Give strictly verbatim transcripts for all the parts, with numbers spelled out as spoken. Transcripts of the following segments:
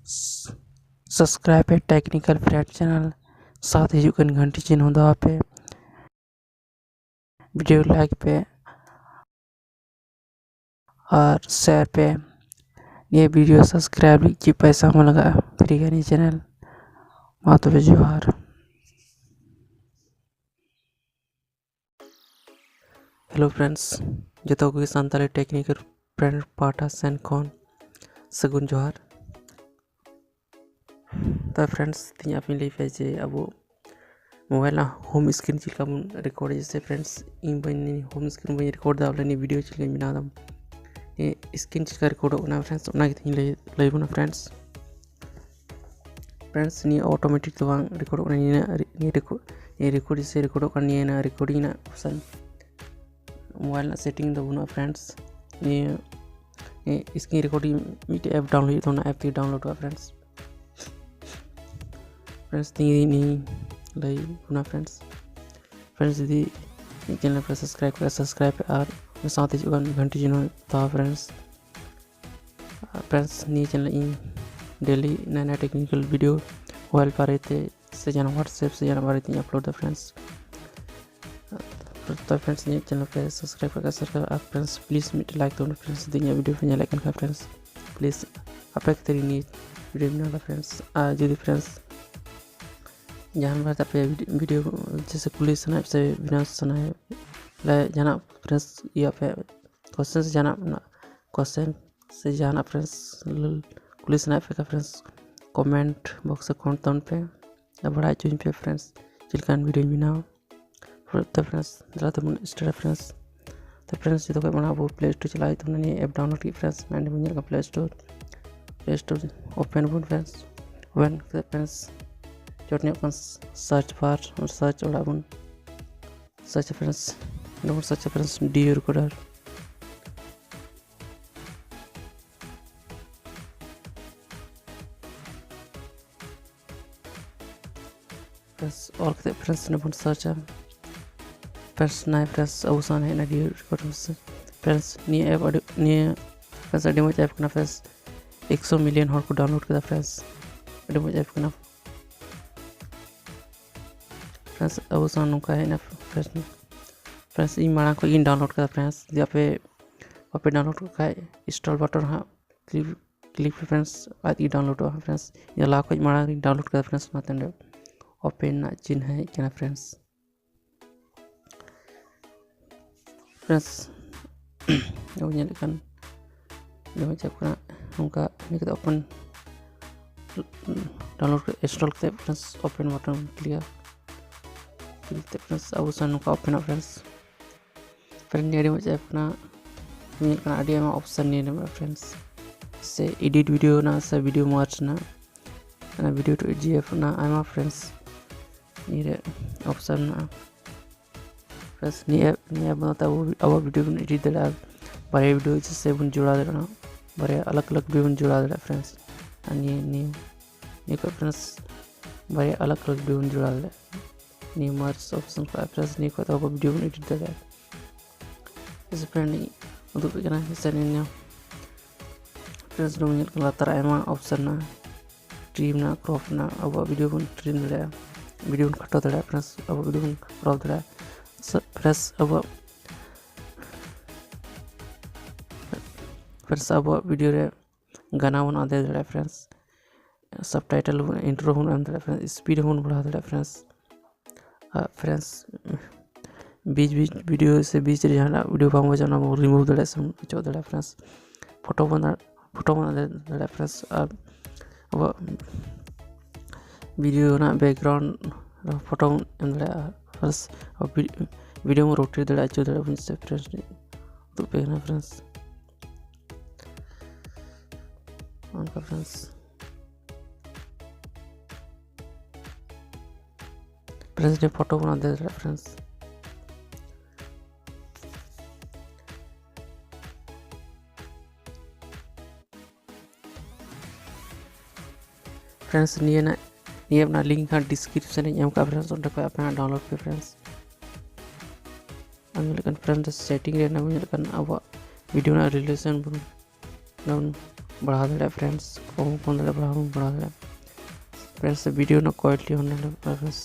subscribe ᱯᱮ Technical Friend channel, ᱥᱟᱶᱛᱮ ᱦᱤᱡᱩᱜ ᱠᱟᱱ ᱜᱷᱟᱱᱴᱤ ᱪᱤᱱᱦᱟᱹ ᱫᱟᱵᱟᱣ ᱯᱮ, video like ᱯᱮ ᱟᱨ share ᱯᱮ᱾ ᱱᱤᱭᱟᱹ video subscribe ᱞᱟᱹᱜᱤᱫ ᱪᱮᱫ ᱯᱚᱭᱥᱟ ᱦᱚᱸ ᱵᱟᱝ ᱞᱟᱜᱟᱜᱼᱟ, free ᱜᱮᱭᱟ ᱱᱤᱭᱟᱹ channel᱾ ᱢᱟ ᱛᱚᱵᱮ ᱡᱚᱦᱟᱨ᱾ Hello friends, ᱡᱚᱛᱚ ᱠᱚᱜᱮ ᱥᱟᱱᱛᱟᱲᱤ Technical Friend ᱯᱟᱦᱴᱟ ᱥᱮᱱ ᱠᱷᱚᱱ ᱥᱟᱹᱜᱩᱱ ᱡᱚᱦᱟᱨ᱾ ᱛᱚ friends, ᱛᱮᱦᱮᱧ ᱟᱯᱮᱧ ᱞᱟᱹᱭ ᱯᱮᱭᱟ ᱡᱮ ᱟᱵᱚ mobile ᱨᱮᱱᱟᱜ home screen ᱪᱮᱫ ᱞᱮᱠᱟ ᱵᱚᱱ record ᱟ᱾ ᱡᱮᱭᱥᱮ friends, ᱤᱧ ᱵᱟᱹᱧ, home screen ᱵᱟᱹᱧ record ᱮᱫᱟ, ᱵᱚᱞᱮ ᱱᱤᱭᱟᱹ video ᱪᱮᱫ ᱞᱮᱠᱟᱧ ᱵᱮᱱᱟᱣ ᱮᱫᱟ, ᱱᱤᱭᱟᱹ screen ᱪᱮᱫ ᱞᱮᱠᱟ record ᱚᱜ ᱠᱟᱱᱟ friends, ᱚᱱᱟ ᱜᱮ ᱛᱮᱦᱮᱧ ᱞᱟᱹᱭ, ᱞᱟᱹᱭ ᱵᱚᱱᱟ friends᱾ Friends, ᱱᱤᱭᱟᱹ automatic ᱫᱚ ᱵᱟᱝ record ᱚᱜ ᱠᱟᱱᱟ, ᱱᱤᱭᱟᱹ, ᱱᱤᱭᱟᱹ record, ᱱᱤᱭᱟᱹ record ᱥᱮ record ᱚᱜ ᱠᱟᱱᱟ, ᱱᱤᱭᱟᱹ ᱨᱮᱱᱟᱜ recording ᱨᱮᱱᱟᱜ option mobile ᱨᱮᱱᱟᱜ setting ᱫᱚ ᱵᱟᱹᱱᱩᱜᱼᱟ friends᱾ ᱱᱤᱭᱟᱹ, ᱱᱤᱭᱟᱹ screen recording ᱢᱤᱫᱴᱮᱡ app download ᱦᱩᱭᱩᱜ ᱛᱟᱵᱚᱱᱟ, app ᱛᱮᱜᱮ download ᱚᱜᱼᱟ friends᱾ Friends, ᱛᱮᱦᱮᱧ ᱤᱧ ᱞᱟᱹᱭ ᱵᱚᱱᱟ friends᱾ Friends, ᱡᱩᱫᱤ ᱤᱧᱟᱹᱜ channel ᱯᱮ subscribe ᱠᱟᱜᱼᱟ, subscribe ᱯᱮ ᱟᱨ ᱚᱱᱟ ᱥᱟᱶᱛᱮ ᱦᱤᱡᱩᱜ ᱠᱟᱱ ᱜᱷᱟᱱᱴᱤ ᱪᱤᱱᱦᱟᱹ ᱫᱟᱵᱟᱣ friends᱾ ᱟᱨ friends, ᱱᱤᱭᱟᱹ channel ᱤᱧ daily ᱱᱟᱭᱟ ᱱᱟᱭᱟ technical video mobile ᱵᱟᱨᱮᱛᱮ ᱥᱮ ᱡᱟᱦᱟᱱᱟᱜ WhatsApp ᱥᱮ ᱡᱟᱦᱟᱱᱟᱜ ᱵᱟᱨᱮᱛᱮᱧ upload ᱮᱫᱟ friends᱾ ᱛᱚ friends, ᱱᱤᱭᱟᱹ channel ᱯᱮ subscribe ᱠᱟᱜ ᱠᱷᱟᱱ subscribe, ᱟᱨ friends please ᱢᱤᱫᱴᱮᱱ like ᱛᱟᱵᱚᱱ friends, ᱡᱩᱫᱤ ᱤᱧᱟᱹᱜ video ᱯᱮ ᱧᱮᱞᱮᱫ ᱠᱟᱱ ᱠᱷᱟᱱ friends please ᱟᱯᱮ ᱠᱷᱟᱹᱛᱤᱨ ᱱᱤᱭᱟᱹ video ᱵᱮᱱᱟᱣ ᱮᱫᱟ friends᱾ ᱟᱨ ᱡᱩᱫᱤ friends ᱡᱟᱦᱟᱱ ᱵᱟᱨᱮᱛᱮ ᱟᱯᱮ video, video ᱡᱮᱭᱥᱮ ᱠᱩᱞᱤ ᱥᱟᱱᱟᱭᱮᱫ ᱥᱮ ᱵᱮᱱᱟᱣ ᱥᱟᱱᱟᱭᱮᱫ, ᱵᱚᱞᱮ ᱡᱟᱦᱟᱱᱟᱜ friends ᱤᱭᱟᱹ ᱟᱯᱮ question ᱥᱮ ᱡᱟᱦᱟᱱᱟᱜ ᱨᱮᱱᱟᱜ question ᱥᱮ ᱡᱟᱦᱟᱱᱟᱜ friends ᱠᱩᱞᱤ ᱥᱟᱱᱟᱭᱮᱫ ᱯᱮ ᱠᱷᱟᱱ friends comment box ᱨᱮ comment ᱛᱟᱵᱚᱱ ᱯᱮ ᱟᱨ ᱵᱟᱲᱟᱭ ᱦᱚᱪᱚᱧ ᱯᱮ friends ᱪᱮᱫ ᱞᱮᱠᱟᱱ videoᱧ ᱵᱮᱱᱟᱣᱟ᱾ ᱛᱚ friends, ᱫᱮᱞᱟ ᱛᱟᱵᱚᱱ start friends᱾ ᱛᱚ friends, ᱡᱚᱛᱚ ᱠᱷᱚᱱ ᱢᱟᱲᱟᱝ ᱟᱵᱚ Play Store ᱪᱟᱞᱟᱜ ᱦᱩᱭᱩᱜ ᱛᱟᱵᱚᱱᱟ ᱱᱤᱭᱟᱹ app download ᱞᱟᱹᱜᱤᱫ friends᱾ ᱱᱚᱰᱮ ᱵᱚᱱ ᱧᱮᱞ ᱠᱟᱜ Play Store, Play Store open ᱵᱚᱱ friends᱾ Open ᱠᱟᱛᱮ friends, ᱪᱚᱴ ᱧᱚᱜ ᱠᱟᱱ search bar, search ᱚᱲᱟᱜ ᱵᱚᱱ search friends᱾ ᱱᱚᱰᱮ ᱵᱚᱱ search friends, D U recorder᱾ Friends, ᱚᱞ ᱠᱟᱛᱮ friends ᱱᱚᱰᱮ ᱵᱚᱱ searchᱟ᱾ Friends, ᱱᱚᱜᱼᱚᱭ friends ᱟᱵᱚ ᱥᱟᱢᱟᱝ ᱦᱮᱡ ᱮᱱᱟ D U recorder᱾ Friends, ᱱᱤᱭᱟᱹ app ᱟᱹᱰᱤ, ᱱᱤᱭᱟᱹ friends ᱟᱹᱰᱤ ᱢᱚᱡᱽ app ᱠᱟᱱᱟ friends᱾ ᱮᱠᱥᱚ ᱢᱤᱞᱤᱭᱚᱱ ᱦᱚᱲ ᱠᱚ ᱰᱟᱣᱩᱱᱞᱳᱰ ᱠᱮᱫᱟ᱾ ᱯᱷᱨᱮᱱᱰᱥ, ᱟᱹᱰᱤ ᱢᱚᱡᱽ ᱮᱯ ᱠᱟᱱᱟ᱾ ᱯᱷᱨᱮᱱᱰᱥ, ᱟᱵᱚ ᱥᱟᱶ ᱱᱚᱝᱠᱟ ᱦᱮᱡ ᱮᱱᱟ᱾ ᱯᱷᱨᱮᱱᱰᱥ, ᱯᱷᱨᱮᱱᱰᱥ, ᱤᱧ ᱢᱟᱲᱟᱝ ᱠᱷᱚᱱ ᱜᱤᱧ ᱰᱟᱣᱩᱱᱞᱳᱰ ᱠᱟᱫᱟ᱾ ᱯᱷᱨᱮᱱᱰᱥ, ᱡᱩᱫᱤ ᱟᱯᱮ ᱵᱟᱯᱮ ᱰᱟᱣᱩᱱᱞᱳᱰ ᱠᱟᱜ ᱠᱷᱟᱡ, ᱤᱱᱥᱴᱚᱞ ᱵᱟᱴᱚᱱ ᱦᱟᱸᱜ ᱠᱞᱤᱠ ᱠᱞᱤᱠ ᱯᱮ ᱯᱷᱨᱮᱱᱰᱥ, ᱟᱡ ᱛᱮᱜᱮ ᱰᱟᱣᱩᱱᱞᱳᱰᱚᱜᱼᱟ᱾ ᱯᱷᱨᱮᱱᱰᱥ, ᱤᱧ ᱞᱟᱦᱟ ᱠᱷᱚᱱ ᱢᱟᱲᱟᱝ ᱨᱤᱧ ᱰᱟᱣᱩᱱᱞᱳᱰ ᱠᱟᱫᱟ᱾ ᱯᱷᱨᱮᱱᱰᱥ, ᱚᱱᱟᱛᱮ ᱱᱚᱰᱮ ᱳᱯᱮᱱ ᱨᱮᱱᱟᱜ ᱪᱤᱱᱦᱟᱹ ᱦᱮᱡ ᱠᱟᱱᱟ᱾ ᱯᱷᱨᱮᱱᱰᱥ, ᱯᱷᱨᱮᱱᱰᱥ, ᱟᱵᱚ ᱧᱮᱞᱮᱫ ᱠᱟᱱ ᱡᱮᱢᱚᱱ ᱪᱮᱫ ᱠᱟᱱᱟ, ᱱᱚᱝᱠᱟ ᱤᱭᱟᱹ ᱠᱟᱛᱮ ᱳᱯᱮᱱ, ᱰᱟᱣᱩᱱᱞᱳᱰ ᱠᱟᱛᱮ ᱤᱱᱥᱴᱚᱞ ᱠᱟᱛᱮ ᱯᱷᱨᱮᱱᱰᱥ ᱳᱯᱮᱱ ᱵᱟᱴᱚᱱ ᱠᱞᱤᱠᱟ᱾ ᱠᱞᱤᱠ ᱠᱟᱛᱮ ᱯᱷᱨᱮᱱᱰᱥ ᱟᱵᱚ ᱥᱟᱶ ᱱᱚᱝᱠᱟ ᱳᱯᱮᱱᱚᱜᱼᱟ᱾ ᱯᱷᱨᱮᱱᱰᱥ, ᱯᱷᱨᱮᱱᱰ, ᱱᱤᱭᱟᱹ ᱟᱹᱰᱤ ᱢᱚᱡᱽ ᱮᱯ ᱠᱟᱱᱟ᱾ ᱧᱮᱞ ᱠᱟᱱᱟ ᱟᱹᱰᱤ ᱟᱭᱢᱟ ᱚᱯᱥᱮᱱ ᱱᱤᱭᱟᱹ ᱨᱮ ᱢᱮᱱᱟᱜᱼᱟ᱾ ᱯᱷᱨᱮᱱᱰᱥ, ᱥᱮ ᱮᱰᱤᱴ ᱵᱷᱤᱰᱤᱭᱳ ᱨᱮᱱᱟᱜ ᱥᱮ ᱵᱷᱤᱰᱤᱭᱳ ᱢᱟᱨᱡᱽ ᱨᱮᱱᱟᱜ, ᱚᱱᱟ ᱵᱷᱤᱰᱤᱭᱳ ᱴᱩ ᱡᱤ ᱮᱯᱷ ᱨᱮᱱᱟᱜ ᱟᱭᱢᱟ᱾ ᱯᱷᱨᱮᱱᱰᱥ, ᱱᱤᱭᱟᱹ ᱨᱮ ᱚᱯᱥᱮᱱ ᱢᱮᱱᱟᱜᱼᱟ᱾ ᱯᱷᱨᱮᱱᱰᱥ, ᱱᱤᱭᱟᱹ ᱮᱯ, ᱱᱤᱭᱟᱹ ᱮᱯ ᱢᱟᱫᱽᱫᱷᱚᱢ ᱛᱮ ᱟᱵᱚ, ᱟᱵᱚ ᱵᱷᱤᱰᱤᱭᱳ ᱵᱚᱱ ᱮᱰᱤᱴ ᱫᱟᱲᱮᱭᱟᱜᱼᱟ᱾ ᱵᱟᱨᱭᱟ ᱵᱷᱤᱰᱤᱭᱳ ᱡᱮᱥᱮ ᱵᱚᱱ ᱡᱚᱲᱟᱣ ᱫᱟᱲᱮᱭᱟᱜᱼᱟ, ᱵᱟᱨᱭᱟ ᱟᱞᱟᱜᱽ ᱟᱞᱟᱜᱽ ᱵᱷᱤᱰᱤᱭᱳ ᱵᱚᱱ ᱡᱚᱲᱟᱣ ᱫᱟᱲᱮᱭᱟᱜᱼᱟ᱾ ᱯᱷᱨᱮᱱᱰᱥ, ᱟᱨ ᱱᱤᱭᱟᱹ, ᱱᱤᱭᱟᱹ, ᱱᱤᱭᱟᱹ ᱠᱷᱚᱱ ᱯᱷᱨᱮᱱᱰᱥ ᱵᱟᱨᱭᱟ ᱟᱞᱟᱜᱽ ᱟᱞᱟᱜᱽ ᱵᱷᱤᱰᱤᱭᱳ ᱵᱚᱱ ᱡᱚᱲᱟᱣ ᱫᱟᱲᱮᱭᱟᱜᱼᱟ᱾ ᱱᱤᱭᱟᱹ ᱢᱟᱨᱡᱽ ᱚᱯᱥᱮᱱ ᱠᱷᱚᱱ ᱯᱷᱨᱮᱱᱰᱥ ᱱᱤᱭᱟᱹ ᱠᱷᱚᱱ ᱫᱚ ᱟᱵᱚ ᱵᱷᱤᱰᱤᱭᱳ ᱵᱚᱱ ᱮᱰᱤᱴ ᱫᱟᱲᱮᱭᱟᱜᱼᱟ᱾ ᱡᱮᱥᱮ ᱯᱷᱨᱮᱱᱰ, ᱤᱧ ᱩᱫᱩᱜ ᱟᱯᱮ ᱠᱟᱱᱟ, ᱡᱮᱥᱮ ᱱᱤᱭᱟᱹ ᱯᱷᱨᱮᱱᱰᱥ ᱱᱚᱰᱮ ᱧᱮᱞ ᱠᱟᱱᱟ ᱞᱟᱛᱟᱨ ᱟᱭᱢᱟ ᱚᱯᱥᱮᱱ ᱢᱮᱱᱟᱜᱼᱟ᱾ ᱴᱨᱤᱢ ᱨᱮᱱᱟᱜ, ᱠᱨᱚᱯ ᱨᱮᱱᱟᱜ, ᱟᱵᱚᱣᱟᱜ ᱵᱷᱤᱰᱤᱭᱳ ᱵᱚᱱ ᱴᱨᱤᱢ ᱫᱟᱲᱮᱭᱟᱜᱼᱟ, ᱵᱷᱤᱰᱤᱭᱳ ᱵᱚᱱ ᱠᱷᱟᱴᱚ ᱫᱟᱲᱮᱭᱟᱜᱼᱟ᱾ ᱯᱷᱨᱮᱱᱰᱥ, ᱟᱵᱚ ᱵᱷᱤᱰᱤᱭᱳ ᱵᱚᱱ ᱠᱨᱚᱯ ᱫᱟᱲᱮᱭᱟᱜᱼᱟ᱾ ᱥᱮ ᱯᱷᱨᱮᱱᱰᱥ, ᱟᱵᱚᱣᱟᱜ, ᱯᱷᱨᱮᱱᱰᱥ, ᱟᱵᱚᱣᱟᱜ ᱵᱷᱤᱰᱤᱭᱳ ᱨᱮ ᱜᱟᱱᱟ ᱵᱚᱱ ᱟᱫᱮᱨ ᱫᱟᱲᱮᱭᱟᱜᱼᱟ᱾ ᱯᱷᱨᱮᱱᱰᱥ, ᱥᱟᱵᱴᱟᱭᱴᱮᱞ ᱵᱚᱱ, ᱤᱱᱴᱨᱳ ᱵᱚᱱ ᱮᱢ ᱫᱟᱲᱮᱭᱟᱜᱼᱟ᱾ ᱯᱷᱨᱮᱱᱰᱥ, ᱥᱯᱤᱰ ᱦᱚᱸᱵᱚᱱ ᱵᱟᱲᱦᱟᱣ ᱫᱟᱲᱮᱭᱟᱜᱼᱟ᱾ ᱯᱷᱨᱮᱱᱰᱥ, ᱟᱨ ᱯᱷᱨᱮᱱᱰᱥ, ᱵᱤᱪ ᱵᱤᱪ ᱵᱷᱤᱰᱤᱭᱳ ᱥᱮ ᱵᱤᱪ ᱨᱮ ᱡᱟᱦᱟᱱᱟᱜ ᱵᱷᱤᱰᱤᱭᱳ ᱵᱟᱝ ᱵᱩᱡᱷᱟᱹᱜᱼᱟ, ᱚᱱᱟ ᱵᱚᱱ ᱨᱤᱢᱩᱵᱷ ᱫᱟᱲᱮᱭᱟᱜᱼᱟ ᱥᱮ ᱚᱪᱚᱜ ᱫᱟᱲᱮᱭᱟᱜᱼᱟ᱾ ᱯᱷᱨᱮᱱᱰᱥ, ᱯᱷᱳᱴᱳ ᱵᱚᱱ, ᱯᱷᱳᱴᱳ ᱵᱚᱱ ᱟᱫᱮᱨ ᱫᱟᱲᱮᱭᱟᱜᱼᱟ᱾ ᱯᱷᱨᱮᱱᱰᱥ, ᱟᱨ ᱟᱵᱚᱣᱟᱜ ᱵᱷᱤᱰᱤᱭᱳ ᱨᱮᱱᱟᱜ ᱵᱮᱠᱜᱨᱟᱣᱩᱱᱰ ᱯᱷᱳᱴᱳ ᱵᱚᱱ ᱮᱢ ᱫᱟᱲᱮᱭᱟᱜᱼᱟ᱾ ᱯᱷᱨᱮᱱᱰᱥ, ᱟᱵᱚ ᱵᱷᱤ-, ᱵᱷᱤᱰᱤᱭᱳ ᱵᱚᱱ ᱨᱳᱴᱮᱴ ᱫᱟᱲᱮᱭᱟᱜᱼᱟ, ᱟᱹᱪᱩᱨ ᱫᱟᱲᱮᱭᱟᱜᱼᱟ ᱵᱚᱱ᱾ ᱥᱮ ᱯᱷᱨᱮᱱᱰᱥ, ᱩᱫᱩᱜ ᱯᱮ ᱠᱟᱱᱟ᱾ ᱯᱷᱨᱮᱱᱰᱥ, ᱚᱱᱠᱟ ᱯᱷᱨᱮᱱᱰᱥ, ᱯᱷᱨᱮᱱᱰᱥ, ᱱᱤᱭᱟᱹ ᱯᱷᱳᱴᱳ ᱵᱚᱱ ᱟᱫᱮᱨ ᱫᱟᱲᱮᱭᱟᱜᱼᱟ᱾ ᱯᱷᱨᱮᱱᱰᱥ, ᱯᱷᱨᱮᱱᱰᱥ, ᱱᱤᱭᱟᱹ ᱨᱮᱱᱟᱜ, ᱱᱤᱭᱟᱹ ᱨᱮᱱᱟᱜ ᱞᱤᱝᱠ ᱦᱟᱸᱜ ᱰᱤᱥᱠᱨᱤᱯᱥᱚᱱ ᱨᱤᱧ ᱮᱢ ᱠᱟᱜᱼᱟ᱾ ᱯᱷᱨᱮᱱᱰᱥ, ᱚᱸᱰᱮ ᱠᱷᱚᱱ ᱟᱯᱮ ᱦᱟᱸᱜ ᱰᱟᱣᱩᱱᱞᱳᱰ ᱯᱮ᱾ ᱯᱷᱨᱮᱱᱰᱥ, ᱟᱨ ᱧᱮᱞ ᱞᱮᱠᱷᱟᱱ ᱯᱷᱨᱮᱱᱰᱥ, ᱥᱮᱴᱤᱝ ᱨᱮ ᱱᱚᱰᱮ ᱧᱮᱞ ᱞᱮᱠᱷᱟᱱ ᱟᱵᱚᱣᱟᱜ ᱵᱷᱤᱰᱤᱭᱳ ᱨᱮᱱᱟᱜ ᱨᱤᱞᱮᱥᱚᱱ ᱵᱚᱱ, ᱵᱚᱱ ᱵᱟᱲᱦᱟᱣ ᱫᱟᱲᱮᱭᱟᱜᱼᱟ friends, ᱠᱚᱢ ᱦᱚᱸ ᱠᱚᱢ ᱫᱟᱲᱮᱭᱟᱜᱼᱟ, ᱵᱟᱲᱦᱟᱣ ᱦᱚᱸ ᱵᱟᱲᱦᱟᱣ ᱫᱟᱲᱮᱭᱟᱜᱼᱟ friends᱾ ᱵᱷᱤᱰᱤᱭᱳ ᱨᱮᱱᱟᱜ quality ᱦᱚᱸ ᱧᱮᱞ ᱫᱟᱲᱮᱭᱟᱜᱼᱟ friends᱾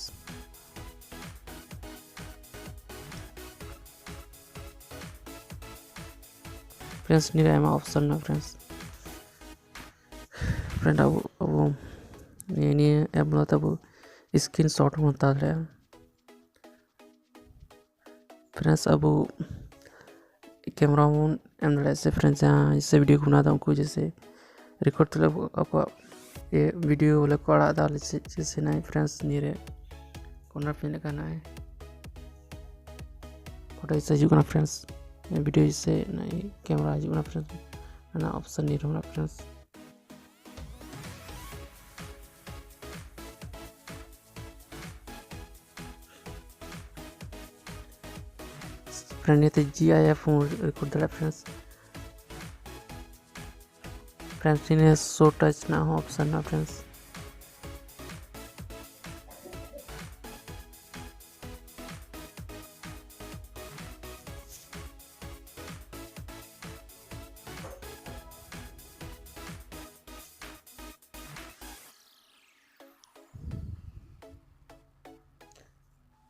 friends, ᱱᱤᱭᱟᱹ ᱨᱮ ᱟᱭᱢᱟ option ᱢᱮᱱᱟᱜᱼᱟ friends᱾ friend, ᱟᱵᱚ ᱟᱵᱚ ᱱᱤᱭᱟᱹ ᱱᱤᱭᱟᱹ app ᱛᱟᱞᱟᱛᱮ ᱟᱵᱚ screenshot ᱦᱚᱸ ᱦᱟᱛᱟᱣ ᱫᱟᱲᱮᱭᱟᱜᱼᱟ᱾ friends, ᱟᱵᱚ camera ᱵᱚᱱ ᱮᱢ ᱫᱟᱲᱮᱭᱟᱜᱼᱟ ᱥᱮ friends, ᱡᱟᱦᱟᱸ ᱡᱮᱥᱮ ᱵᱷᱤᱰᱤᱭᱳ ᱠᱚ ᱵᱮᱱᱟᱣ ᱮᱫᱟ, ᱩᱱᱠᱩ ᱡᱮᱥᱮ record ᱛᱩᱞᱟᱹᱣ ᱟᱠᱚᱣᱟᱜ ᱵᱷᱤᱰᱤᱭᱳ ᱵᱚᱞᱮ ᱠᱚ ᱟᱲᱟᱜ ᱮᱫᱟ, ᱡᱮᱥᱮ ᱱᱟᱭ friends, ᱱᱤᱭᱟᱹ ᱨᱮ corner ᱯᱮ ᱧᱮᱞᱮᱫ ᱠᱟᱱᱟ, ᱯᱷᱳᱴᱳ ᱡᱮᱥᱮ ᱦᱤᱡᱩᱜ ᱠᱟᱱᱟ friends, ᱵᱷᱤᱰᱤᱭᱳ ᱡᱮᱥᱮ ᱱᱟᱭ camera ᱦᱤᱡᱩᱜ ᱠᱟᱱᱟ friends, ᱚᱱᱟ option ᱱᱤᱭᱟᱹ ᱨᱮ ᱢᱮᱱᱟᱜᱼᱟ friends᱾ friends, ᱱᱤᱭᱟᱹᱛᱮ GIF ᱦᱚᱸ record ᱫᱟᱲᱮᱭᱟᱜᱼᱟ friends᱾ friends, ᱱᱤᱭᱟᱹ show touch ᱨᱮᱱᱟᱜ ᱦᱚᱸ option ᱢᱮᱱᱟᱜᱼᱟ friends᱾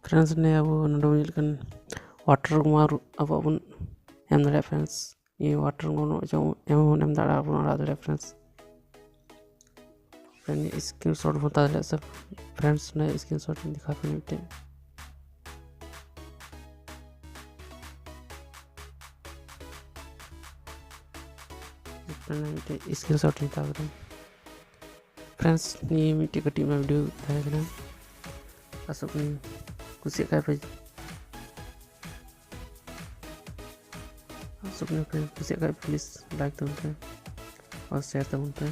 friends, ᱱᱤᱭᱟᱹ ᱟᱵᱚ ᱱᱚᱰᱮ ᱵᱚᱱ ᱧᱮᱞ ᱠᱟᱱ watermark ᱟᱵᱚᱣᱟᱜ ᱵᱚᱱ ᱮᱢ ᱫᱟᱲᱮᱭᱟᱜᱼᱟ friends᱾ ᱱᱤᱭᱟᱹ watermark ᱮᱢ ᱦᱚᱸᱵᱚᱱ ᱮᱢ ᱫᱟᱲᱮᱭᱟᱜᱼᱟ, ᱵᱚᱱ ᱟᱲᱟᱜ ᱫᱟᱲᱮᱭᱟᱜᱼᱟ friends᱾ friends, screenshot ᱵᱚᱱ ᱦᱟᱛᱟᱣ ᱫᱟᱲᱮᱭᱟᱜᱼᱟ ᱥᱮ friends᱾ ᱱᱤᱭᱟᱹ screenshot ᱤᱧ ᱫᱮᱠᱷᱟᱣ ᱯᱮ ᱢᱤᱫᱴᱮᱱ᱾ ᱢᱤᱫᱴᱮᱱ screenshot ᱤᱧ ᱦᱟᱛᱟᱣ ᱠᱮᱫᱟ᱾ friends, ᱱᱤᱭᱟᱹ ᱢᱤᱫᱴᱮᱡ ᱠᱟᱹᱴᱤᱡ ᱢᱟ ᱵᱷᱤᱰᱤᱭᱳ ᱛᱟᱦᱮᱸ ᱠᱟᱱᱟ᱾ ᱟᱥᱚᱜ ᱠᱟᱹᱱᱟᱹᱧ ᱠᱩᱥᱤᱭᱟᱜ ᱠᱷᱟᱡ ᱯᱮ, ᱟᱥᱚᱜ ᱠᱟᱹᱱᱟᱹᱧ ᱯᱮ ᱠᱩᱥᱤᱭᱟᱜ ᱠᱷᱟᱡ please like ᱛᱟᱵᱚᱱ ᱯᱮ ᱟᱨ share ᱛᱟᱵᱚᱱ ᱯᱮ᱾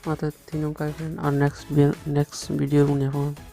ᱢᱟ ᱛᱚᱵᱮ ᱛᱮᱦᱮᱧ ᱱᱚᱝᱠᱟ ᱜᱮ friend, ᱟᱨ next vi-, next video ᱵᱚᱱ ᱧᱟᱯᱟᱢᱟ᱾